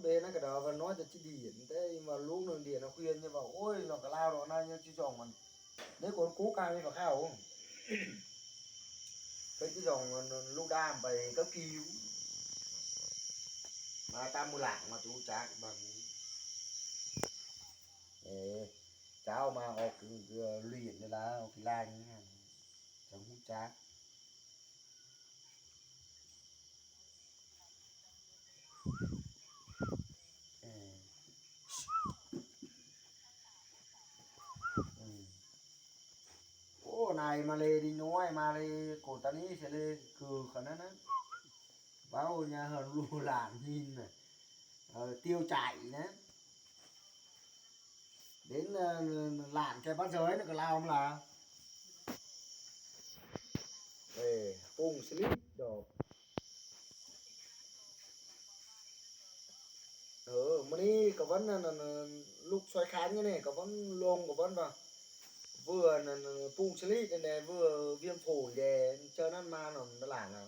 Bên nó cái đó và nói cho chị Điện thế mà lúc nó điện nó khuyên như vậy, ôi nó cái lao đó nó như chị chồng mình, nếu còn cố căng đi vào khảo, cái chị chồng mình lúc đam về cấp cứu mà ta mua lạng mà chú chắc bằng. Ê, cháu mà học luyện đây là học kỳ lai nha, cháu không chắc. Ê. Ua nais mas li di nuav mas li kuv tas nib xws li kws qhov na na, pab hu nyab hab lug lam hin na, tiêu chảy na, đến lam khe pab zawg na kws lau mas la, pung slip do. Mani kov vấn lub xoay kháng ne, kov vấn lông kov vấn, vừa pung slip ne, vừa viêm phổi de, chaw nab ma no lam na.